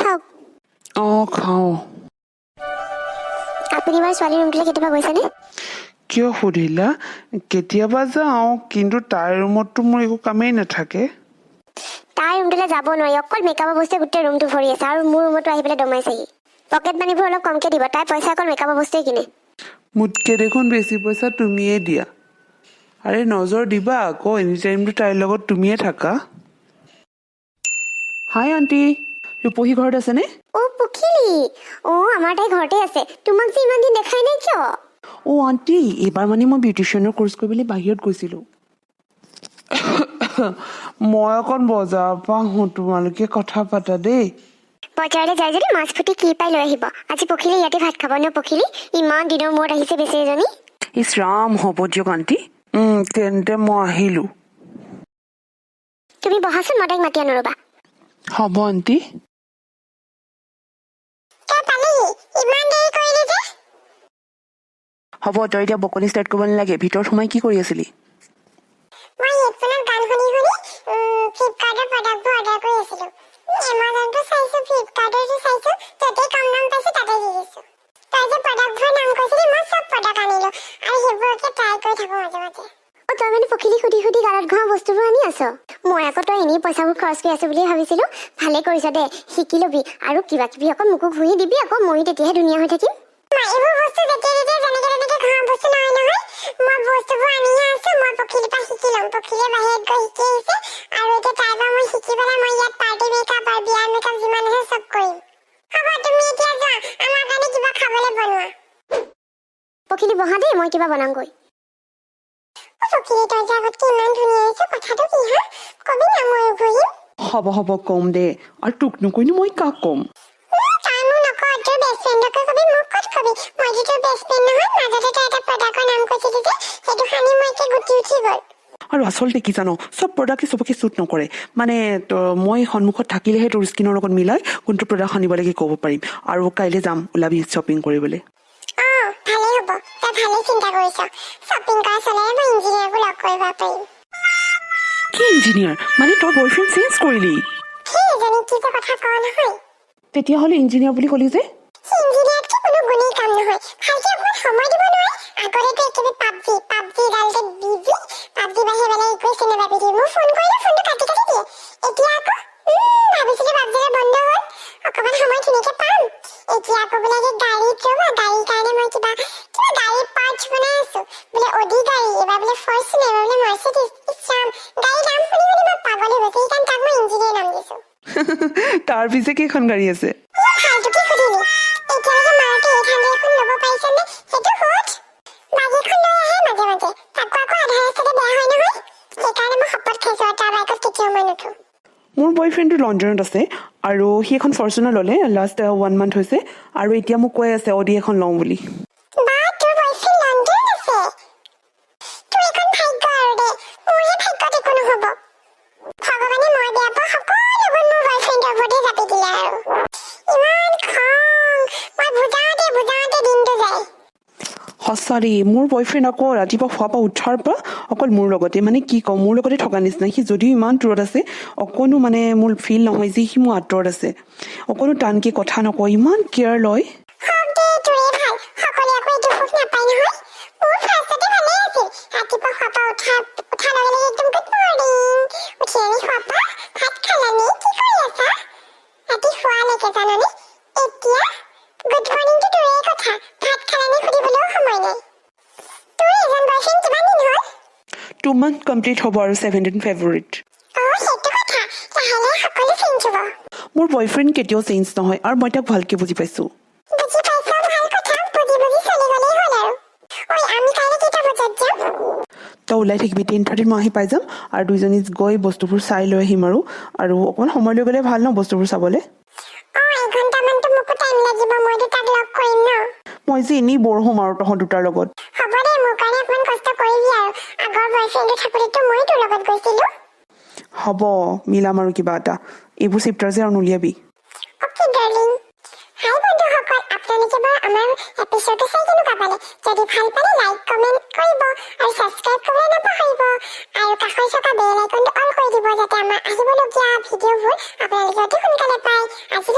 খাওক। অঁ, খাওঁ। আপুনি বাৰু ছোৱালীৰ ৰুমটোলৈ কেতিয়াবা গৈছেনে? কিয় সুধিলা? কেতিয়াবা যাওঁ, কিন্তু তাইৰ ৰুমততো মোৰ একো কামেই নাথাকে। তাইৰ ৰুমটোলৈ যাব নোৱাৰি, অকল মেকআপৰ বস্তুৱে গোটেই ৰুমটো ভৰি আছে। আৰু মোৰ ৰুমতো আহি পেলাই দমাইছেহি। পকেট মানিবোৰ অলপ কমকৈ দিব, তাই পইচা অকল মেকআপৰ বস্তুৱে কিনে। মোতকৈ দেখোন বেছি পইচা তুমিয়ে দিয়া। আৰে, নজৰ দিবা আকৌ, এনি টাইমটো তাইৰ লগত তুমিয়ে থাকা। হাই আণ্টি, ৰূপহী ঘৰত আছেনে? অ' পখিলি, অ' আমাৰ তাই ঘৰতে আছে। তোমাক যে ইমান দিন দেখাই নাই কিয়? অ' আণ্টি, এইবাৰ মানে মই বিউটিচিয়ানৰ কৰ্চ কৰিবলৈ বাহিৰত গৈছিলোঁ। মই অকণ বজাৰৰ পৰা আহোঁ, তোমালোকে কথা পাতা দেই। বজাৰলৈ যায় যদি মাছ ফুটি কি পাই লৈ আহিব। আজি পখিলি ইয়াতে ভাত খাব ন? পখিলি ইমান দিনৰ মূৰত আহিছে বেচেৰীজনী। ইছ ৰাম, হ'ব দিয়ক আণ্টি। তেন্তে মই আহিলোঁ। তুমি বহাচোন, মই তাইক মাতি আনো ৰ'বা। হ'ব আণ্টি। তই পালিহি, ইমান দেৰি কৰিলি যে? হ'ব, তই এতিয়া বকনি ষ্টাৰ্ট কৰিব নালাগে। ভিতৰত সোমাই কি কৰি আছিলি? মই হেডফোনত গান শুনি শুনি ফ্লিপকাৰ্টৰ প্ৰডাক্টবোৰ অৰ্ডাৰ কৰি আছিলোঁ। এমাজনটো চাইছোঁ, ফ্লিপকাৰ্টতো চাইছোঁ, য'তেই কম দাম পাইছোঁ তাতে দি দিছোঁ। তই যে প্ৰডাক্টবোৰৰ নাম কৈছিলি, মই চব প্ৰডাক্ট আনিলোঁ আৰু সেইবোৰকে ট্ৰাই কৰি থাকোঁ মাজে মাজে। অ' তই মানে পখিলি সুধি সুধি গালত ঘঁহা বস্তুবোৰ আনি আছ? মই আকৌ তই এনেই পইচাবোৰ খৰচ কৰি আছ বুলিয়ে ভাবিছিলোঁ। ভালে কৰিছ দে, শিকি ল'বি আৰু কিবা কিবি আকৌ মোকো ঘঁহি দিবি আকৌ, ময়ো তেতিয়াহে ধুনীয়া হৈ থাকিম। এইবোৰ বস্তু যেতিয়া তেতিয়া যেনেকে তেনেকে ঘঁহা বস্তু নহয় নহয়। মই বস্তুবোৰ আনিহে আছো। মই পখিলিৰ পৰা শিকি ল'ম। পখিলিয়ে বাহিৰত গৈ শিকি আহিছে আৰু এতিয়া তাইৰ পৰা মই শিকি পেলাই মই ইয়াত পাৰ্টি মেকআপ আৰু বিয়াৰ মেকআপ যিমান আছে চব কৰিম। হ'ব, তুমি এতিয়া যোৱা, আমাৰ কাৰণে কিবা খাবলৈ বনোৱা। পখিলি বহা দেই, মই কিবা বনামগৈ। অ' পখিলি, তই যে আগতকৈ ইমান ধুনীয়া হৈছ, কথাটো কি হা? কবি না, ময়ো ঘঁহিম। হ'ব হ'ব, ক'ম দে। আৰু তোক নকৈনো মই কাক ক'ম? তই মোক নকয়, তোৰ বেষ্ট ফ্ৰেণ্ডকে কবি, মোক ক'ত কবি? মইতো তোৰ বেষ্ট ফ্ৰেণ্ড নহয়। মাজতে তই এটা প্ৰডাক্টৰ নাম কৈছিলি যে, সেইটো সানি মই একে গুটি উঠি গ'ল। আৰু আচলতে কি জান, চব প্ৰডাক্টে চবকে ছুট নকৰে। মানে মই সন্মুখত থাকিলেহে তোৰ স্কিনৰ লগত মিলাই কোনটো প্ৰডাক্ট সানিব লাগে ক'ব পাৰিম। আৰু কাইলৈ যাম, ওলাবি শ্বপিং কৰিবলৈ। অঁ, ভালেই হ'ব, তই ভালেই চিন্তা কৰিছ। শ্বপিং কৰা চলেৰে মই ইঞ্জিনিয়াৰকো লগ কৰিব পাৰিম। কি ইঞ্জিনিয়াৰ? মানে তই বয়ফ্ৰেণ্ড চেঞ্জ কৰিলি? সেই এজনী, কি যে কথা কওঁ নহয়। তেতিয়াহ'লে ইঞ্জিনিয়াৰ বুলি ক'লি যে? ইঞ্জিনিয়াৰতকে কোনো গুণেই কাম নহয়, ভালকে অকণমান সময় দিব নোৱাৰে। আগতেতো একেবাৰে পাবজি পাবজি ডালতে বিজি, পাবজি বাহিৰে বেলেগ একোৱে চিনি নাপায় পৃথিৱীত। মোক ফোন কৰিলে ফোনটো কাটি কাটি দিয়ে। এতিয়া আকৌ ভাবিছিলো পাবজিৰে বন্ধ হ'ল, অকণমান সময় ধুনীয়াকে পাম। এতিয়া আকৌ বোলে কি গাড়ীত ৰ'বা, গাড়ীৰ কাৰণে মই কিবা কিবা গাড়ীৰ পাৰ্টছ বনাই আছো। বোলে অডি গাড়ী, এইবাৰ বোলে ফৰচুনাৰ, এইবাৰ বোলে মাৰ্চিডিজ। ইছ ৰাম, গাড়ীৰ নাম শুনি শুনি মই পাগল হৈ গৈছো। সেইকাৰণে তাক মই ইঞ্জিনিয়াৰ নাম দিছো। তাৰ পিছে কেইখন গাড়ী আছে? ফাল্টুকে সুধিলি। এতিয়ালৈকে মাৰুতি 800 এখন ল'ব পাৰিছনে সেইটো সোধ। বাইক এখন লৈ আহে মাজে মাজে, তাকো আকৌ আধা ৰাস্তাতে বেয়া হয় নহয়। সেইকাৰণে মই শপত খাইছো আৰু তাৰ বাইকত কেতিয়াও মই নুঠো। মোৰ বয়ফ্ৰেণ্ডটো লণ্ডনত আছে আৰু সি এখন ফৰচুনাৰ ল'লে, লাষ্ট ওৱান মান্থ হৈছে। আৰু এতিয়া মোক কৈ আছে অডি এখন লওঁ বুলি। বা, তোৰ বয়ফ্ৰেণ্ড লণ্ডনত আছে? তোৰ এখন ভাগ্য আৰু দে, মোৰহে ভাগ্যত একো নহ'ব। ভগৱানে মই বেয়া পোৱা সকলো গুণ মোৰ বয়ফ্ৰেণ্ডৰ ওপৰতে জাপি দিলে। আৰু ইমান খং, মই বুজাওঁতে বুজাওঁতে দিনটো যায়। সঁচা দেই, মোৰ বয়ফ্ৰেণ্ড আকৌ ৰাতিপুৱা শোৱাৰ পৰা উঠাৰ পৰা অকল মোৰ লগতে, মানে কি কওঁ, মোৰ লগতে থকা নিচিনা। সি যদিও ইমান দূৰত আছে, অকণো মানে মোৰ ফিল নহয় যে সি মোৰ আঁতৰত আছে। অকণো টানকৈ কথা নকয়, ইমান কেয়াৰ লয়। হওক দে, তোৰে ভাল। সকলোৱে আকৌ এইটো সুখ নাপায় নহয়। মোৰ ফাৰ্ষ্টতে ভালেই আছিল। ৰাতিপুৱা শোৱাৰ পৰা উঠাৰ লগে লগে একদম গুড মৰ্ণিং, উঠিলানি শোৱাৰ পৰা, ভাত খালানি, কি কৰি আছা, ৰাতি শোৱালৈকে, জানানে? এতিয়া গুড মৰ্ণিংটো দূৰৰে কথা, ভাত খালানি সুধিবলৈও সময় নাই। তোৰ এজন বয়ফ্ৰেণ্ড কিমান দিন হ'ল? 2 মান্থ কমপ্লিট হ'ব আৰু 17 ফেব্ৰুৱাৰীত। অ', সেইটো কথা। লাহে লাহে সকলো চেঞ্জ হ'ব। মোৰ বয়ফ্ৰেণ্ড কেতিয়াও চেঞ্জ নহয় আৰু মই তাক ভালকৈ বুজি পাইছোঁ। বুজি পাইছ, ভাল কথা। বুজি বুজি চলি গ'লেই হ'ল আৰু। ঐ, আমি কাইলৈ কেইটা বজাত যাম? তই ওলাই থাকিবি, 10:30ত মই আহি পাই যাম আৰু দুইজনী গৈ বস্তুবোৰ চাই লৈ আহিম। আৰু অকণমান সময় লৈ গ'লে ভাল ন বস্তুবোৰ চাবলৈ। অ', এঘণ্টামানতো মোকো টাইম লাগিব, মইতো তাক লগ কৰিম ন। মই যে এনেই বৰ হ'ম আৰু তহঁত দুটাৰ লগত। হ'ব দে, মোৰ কাৰণে অকণমান কষ্ট কৰিবি আৰু। আগৰ বয়ফ্ৰেণ্ডটো থাকোঁতেতো ময়ো তোৰ লগত গৈছিলোঁ। হ'ব, মিলাম আৰু কিবা এটা। এইবোৰ চেপ্টাৰ যে আৰু নুলিয়াবি। Okay darling. হাই বন্ধুসকল, আপোনালোকে বাৰু আমাৰ এপিছ'ডটো চাই কেনেকুৱা পালে? যদি ভাল পালে লাইক, কমেণ্ট কৰিব আৰু ছাবস্ক্ৰাইব কৰিবলৈ নাপাহৰিব। আৰু কাষত থকা বেল আইকনটো অল কৰি দিব, যাতে আমাৰ আহিবলগীয়া ভিডিঅ'বোৰ আপোনালোকে অতি সোনকালে পায়। আজিলৈ